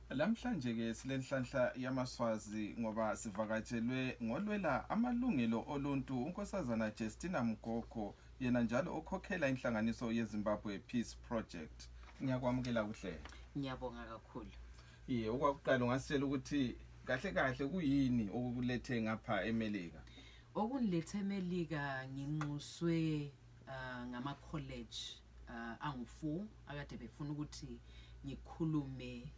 Lamhlanje ke silenhlanhla yamaswazi ngoba sivakatshelwe ngolwela amalungelo oluntu unkosazana Justina Mkhokho yena njalo okhokhela inhlanganiso yeZimbabwe Peace Project. Ngiyakwamukela kuhle. Ngiyabonga kakhulu. Okwakuqala ungasitshela ukuthi kahle kahle kuyini okulethe ngapha eMelika? Okunlethe eMelika nginxuswe ngama college angu4 akade befuna ukuthi ngikhulume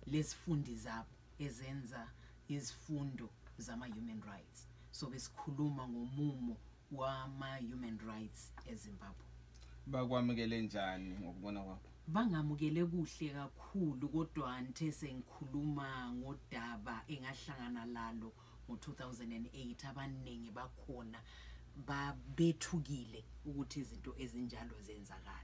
lesifundi zabo ezenza izifundo zama human rights. So besikhuluma ngomumo wama human rights eZimbabwe. Bakwamukele njani ngokubona kwakho? Bangamukele kuhle kakhulu kodwa ngithe sengikhuluma ngodaba engahlangana lalo ngo2008 abaningi bakhona babethukile ukuthi izinto ezinjalo zenzakala.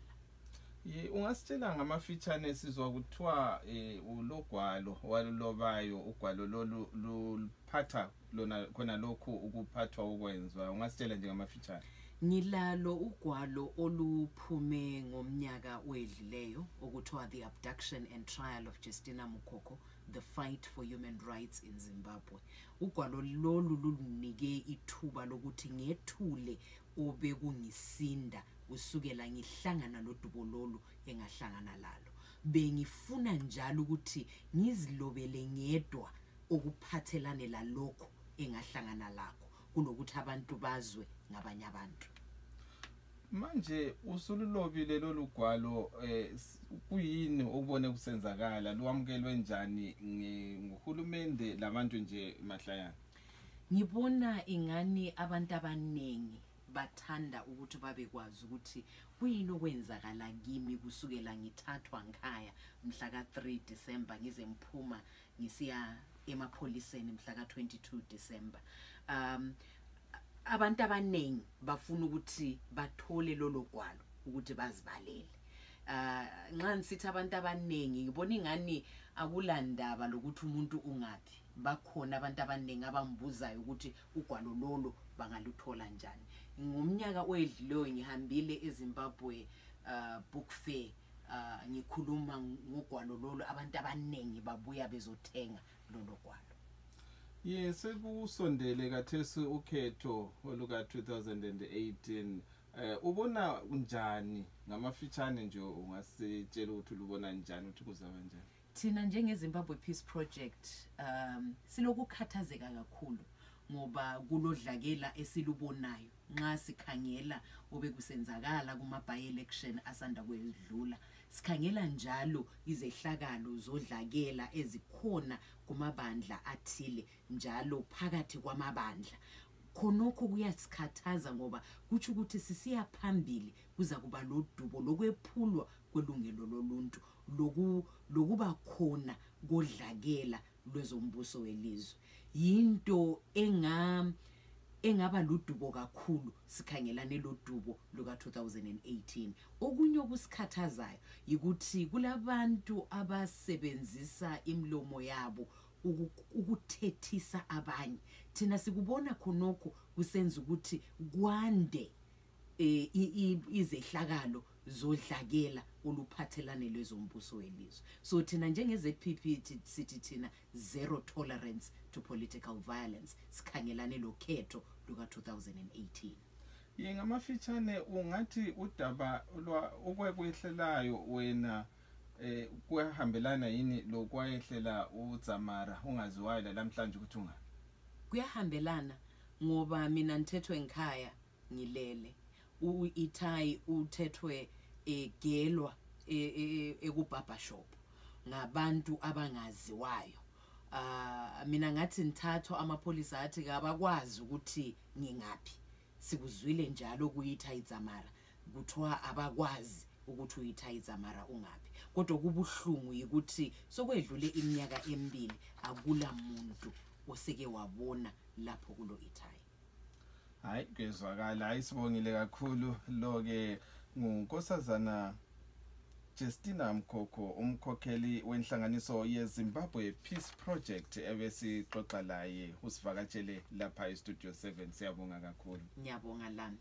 Ungasitshela ngamafeature sizwa kuthiwa ulogwalo walulobayo ugwalo lolu luphatha lona khona lokhu ukuphathwa okwenzwa. Ungasitshela nje ngamafeature? Ngilalo ugwalo oluphume ngomnyaka wedlileyo okuthiwa The Abduction and Trial of Justina Mkhokho, The Fight for Human Rights in Zimbabwe. Ugwalo lolu lunike ithuba lokuthi ngethule obekungisinda kusukela ngihlangana lodubo lolu engahlangana lalo. Bengifuna njalo ukuthi ngizilobele ngedwa okuphathelane lalokho engahlangana lakho kunokuthi abantu bazwe ngabanye abantu. Manje usululobile lolu gwalo kuyini okubone kusenzakala luwamukelwe njani nguhulumende labantu nje mahlayana? Ngibona ingani abantu abaningi bathanda ukuthi babekwazi ukuthi kuyini okwenzakala kimi kusukela ngithathwa ngikhaya mhla ka3 December ngize ngiphuma ngisiya emapholiseni mhla ka22 December. Abantu abaningi bafuna ukuthi bathole lolo gwalo ukuthi bazibalele. Nxa ngisithi abantu abaningi ngibona ingani akulandaba lokuthi umuntu ungathi. Bakhona abantu abaningi abambuzayo ukuthi ugwalo lolo bangaluthola njani. Ngomnyaka wedlileyo ngihambile eZimbabwe Book Fair ngikhuluma ngogwalo lolo abantu abaningi babuya bezothenga lolo gwalo. Sekusondele kathesi ukhetho oluka 2018 ubona unjani ngamafeature nje ungasitshela ukuthi ubona njani ukuthi kuzaba njani? Thina njengeZimbabwe Peace Project silokukhathazeka kakhulu ngoba kulodlakela esilubonayo nxa sikhangela obekusenzakala kuma by election asanda kwedlula. Sikhangela njalo izehlakalo zodlakela ezikhona kumabandla athile njalo phakathi kwamabandla. Khonokho kuyasikhathaza ngoba kuthi ukuthi sisiya phambili kuza kuba lodubo lokwephulwa kwelungelo loluntu lokuba khona kodlakela lwezombuso welizwe. Yinto engaba ludubo kakhulu sikhangelane lodubo luka 2018. Okunye okusikhathazayo ukuthi kulabantu abasebenzisa imlomo yabo ukuthethisa abanye. Thina sikubona khonokho kusenza ukuthi kwande izehlakalo zodlakela oluphathelane lwezombuso welizwe. So thina njengeZPP sithi thina zero tolerance to political violence sikhangelane lokhetho luka 2018. Ngamafeature ungathi udaba okwekwehlelayo wena kuyahambelana yini lokwayehlela uZamara ungaziwayo lamhlanje ukuthi unga? Kuyahambelana ngoba mina ngithethwe ngikhaya ngilele. Ithayi uthethwe egelwa ekubaba shop ngabantu abangaziwayo. Mina ngathi ngithathwa amapolisa athi kabakwazi ukuthi ngingaphi. Sikuzwile njalo kuyithayi Zamara kuthiwa abakwazi ukuthi uyithayi Zamara ungaphi. Kodwa kubuhlungu ukuthi sokwedlule iminyaka emibili akula muntu oseke wabona lapho kulo ithayi. Hayi kezwakala isibongile kakhulu lo ke ngunkosazana Justina Mkhokho umkhokheli wenhlanganiso yeZimbabwe Peace Project ebesixoxa laye usivakatshele lapha eStudio 7. Siyabonga kakhulu. Ngiyabonga lami.